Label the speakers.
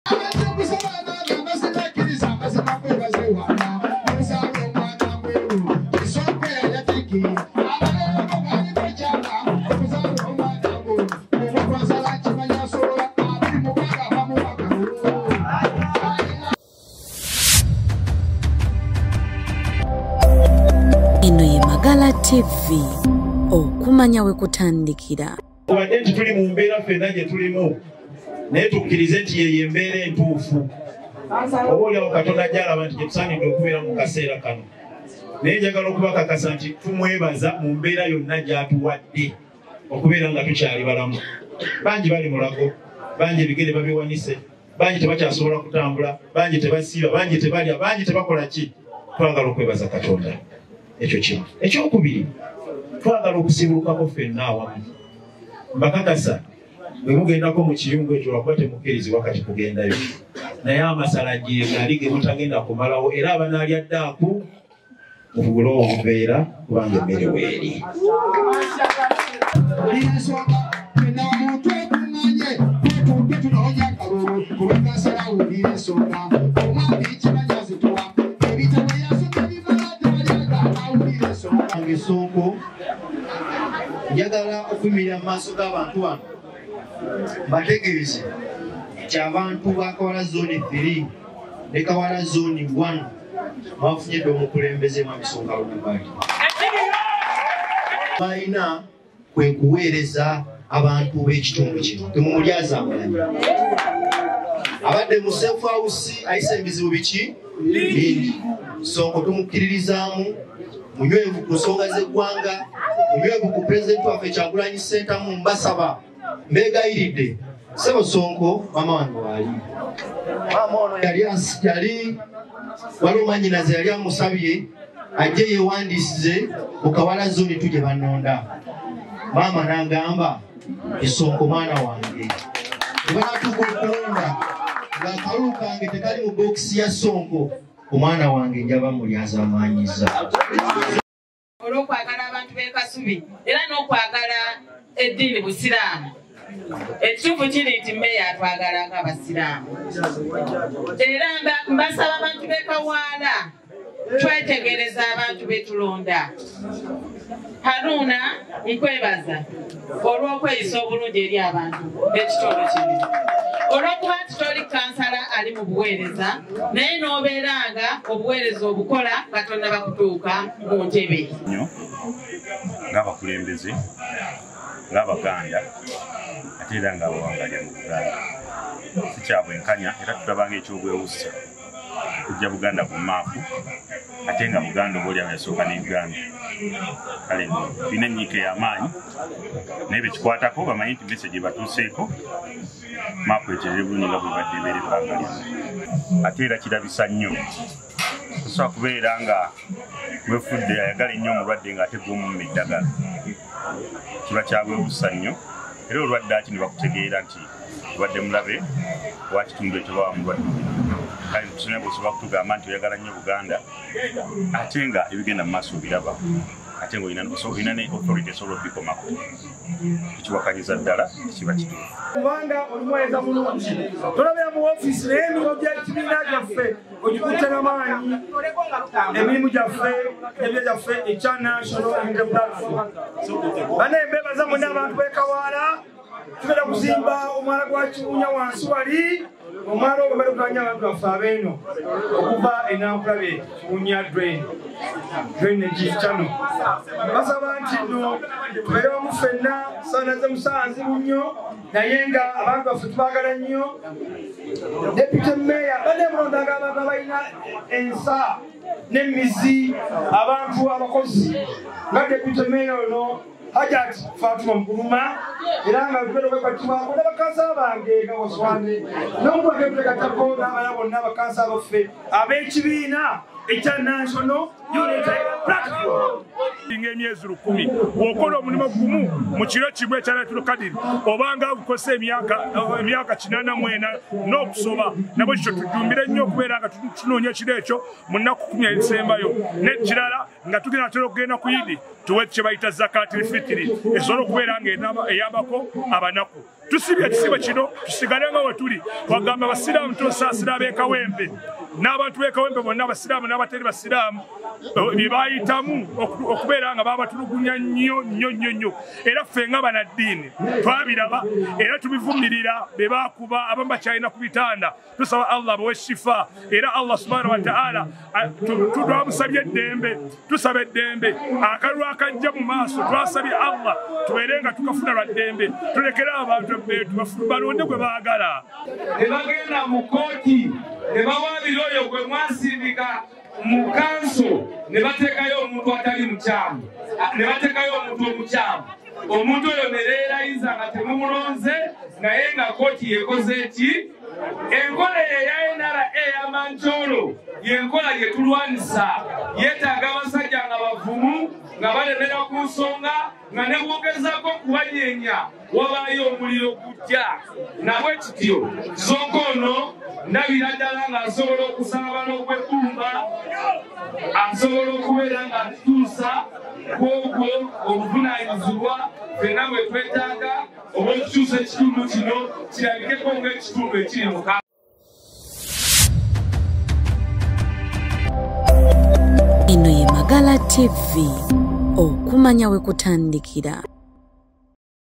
Speaker 1: Eno ye Magala TV, okumanya we kutandikira.
Speaker 2: Obadde nti tuli mu mbeera ffenna gye tulimu, naye tukkirize nti yeyo embeera entuufu. Oba oliawo Katonda gy'alaba nti gye tusaanidde okubeera mu kaseera kano. Naye njagala okubakakasa nti tumwebaza mu mbeera yonna gy'atuwadde okubeera nga tukyali balamu. Bangi bali mulago, bangi ebigere babiwanise, bangi tebakyasobola kutambula, bangi tebasiiba, bangi tebalya, bangi tebakola ki. Twagala okwebaza Katonda. Ekyo kimu. Ekyokubiri, twagala okusiibulukako ffenna awamu. Mbakakasa bwe mugendako mu kiyungu ekyo lwakuba temukkirizibwa kati kugendayo, naye amasala gye gali ge mutagenda kumalawo, era abanaalya ddaaku muvugule obuveera kubanga emmere weeri.
Speaker 3: Sonko njagala okuyimirira mu maaso g'abantu bano mbategeeze nti abantu ba Kawala Zone 3 ne Kawala Zone 1 mwafunye dda omukulembeze Mwami Sonko Haruna. Balina kwe kuweereza abantu b'ekitundu kino, temumulyazaamaanyi. Abadde mu safe house ayise ebizibu biki bingi. Sonko tumukkiririzaamu, munywevu ku nsonga z'eggwanga, munywevu ku pulezidenti waffe Kyagulanyi Ssentamu. Mbasaba, mbeegayiridde, ssebo Sonko, maama wange waali. Maama ono yali waliwo mwannyinaze yali amusabye ajje yeewandiisize mu Kawala Zone 2 gye bannonda. Maama n'agamba, Sonko mwana wange, bwe banaatuuka okulonda ng'akalulu kange tekali mu bookisi ya Sonko, omwana wange njaba mulyazaamaanyiza.
Speaker 4: Olw'okwagala abantu b'e Kasubi era n'okwagala eddiini Busiraamu. Ekituufu kiri nti mmeeya atwagala ng'Abasiraamu. Era mbasaba abantu b'e Kawaala twetegereza abantu be tulonda. Haruna, nkwebaza olw'okweyisa obulungi eri abantu b'ekitundu kino. Olw'okuba nti toli kansala ali mu buweereza, naye n'obeera nga obuweereza obukola Katonda bakutuuka mu ntebe.
Speaker 5: Nnyo ng'abakulembeze, ng'Abaganda, ate era ng'abawangalya mu Buganda. Si kya bwenkanya era tulaba ng'ekyobwewussa okujja Buganda ku maapu, ate nga Buganda oba oliawo yasooka ne Uganda. Kale tulina ennyiike ey'amaanyi, naye bekikwatako bamanyi nti message ebatuuseeko, maapu eterere bulungi nga bwebadde ebeera ebbanga lyonna. Ate era kirabisa nnyo, tosobola kubeera nga weefudde ayagala ennyo omulwadde ng'ate gw'omumma eddagala. Kiba kyabwewussa nnyo, era olwadde aki ne bakutegeera nti obadde mulabe wa kitundu ekyo bawa mulwadde. Kale tusonyiwe bw'osobola kutugamba nti oyagala nnyo Buganda, ate nga ebigenda mu maaso obiraba, ate ng'olina ne authority esobola okubikomako. Tukiwakanyiza ddala, kiba kituufu.
Speaker 6: Kubanga oli muweereza bulungi, tolabira mu woofiisi, naye emirimu gy'ekibiina gyaffe ogikutte n'amaanyi, emirimu gyaffe ebyo gyaffe ekya National Unity Platform. Bannaye mbeebaza mwenna abantu b'e Kawaala. Tugenda kuzimba omwala gwa Kiwunya wansi wali, omwala ogwo bali kutanya abantu baffe abeeno okuva e Nankulabe Kiwunya drainage channel. Basaba nti nno tubeere wamu ffenna, saana ze musanzi nnyo, naye nga abantu baffe tubaagala nnyo. Deputy Mayor, banne mulondanga abantu abalina ensa n'emizi, abantu abakozi nga Deputy Mayor ono Hajat Fatuma Mkuluma, era nga tugenda okwekwatibwako n'abakansa bange nga Waswane n'omukwekepulekatako n'abalala bonna abakansa baffe ab'ekibiina ekya National Unity Platform.
Speaker 7: Ng'emyezi 10 bw'okola omulimu gumu mu kiro kimu ekya Lailatul Qadr obanga ogukosa emyaka 84 n'okusoba. Nabwe kityo tujumbire nnyo okubeera nga tunoonya ekiro ekyo mu nnaku 10 ezisembayo. N'ekirala nga tugenda tera okugenda ku Idi tuwe kye bayita zakatul fitiri esobola okubeera nga eyambako abanaku. Tusibye ekisibo kino tusigale nga we tuli. Twagamba abasiraamu tusaasira ab'e Kawempe n'abantu b'e Kawempe bonna abasiraamu n'abatali basiraamu bye bayitamu okubeera nga babatulugunya nnyo nnyo nnyo nnyo. Era ffe nga bannaddiini twabiraba era tubivumirira be baakuba abamu bakyalina ku bitanda. Tusaba Allah abawe shifa era Allah subhanahu wa ta'ala twamusabye eddembe, tusaba eddembe. Akalulu akajja mu maaso twasabye Allah tubeere nga tukafuna lwa ddembe, tulekere abantu balonde gwe baagala.
Speaker 8: Ne bagenda mu kkooti ne bawaabira oyo gwe mwasindika mu kanso ne bateekayo omuntu atali mukyamu, ne bateekayo omuntu omukyamu. Omuntu oyo ne leerayiza nga temumulonze naye nga kkooti yekoze ki? Enkola eyo eya NRA ey'amankyolo y'enkola gye tulwanisa. Yeetaaga abasajja nga bavumu nga balemera ku nsonga nga ne bwogezaako okubanyeenya wabaayo omuliro gujja. Nabwe kityo Sonko ono ndabira ddala ng'asobola okusaba n'okwekumba, asobola okubeera ng'atutuusa ku ogwo obuvunaanyizibwa ffenna bwe twetaaga obw'okukyusa ekitundu kino kirabikeko ng'ekitundu ekiri mu
Speaker 1: Eno ye Magala TV, okumanya we kutandikira.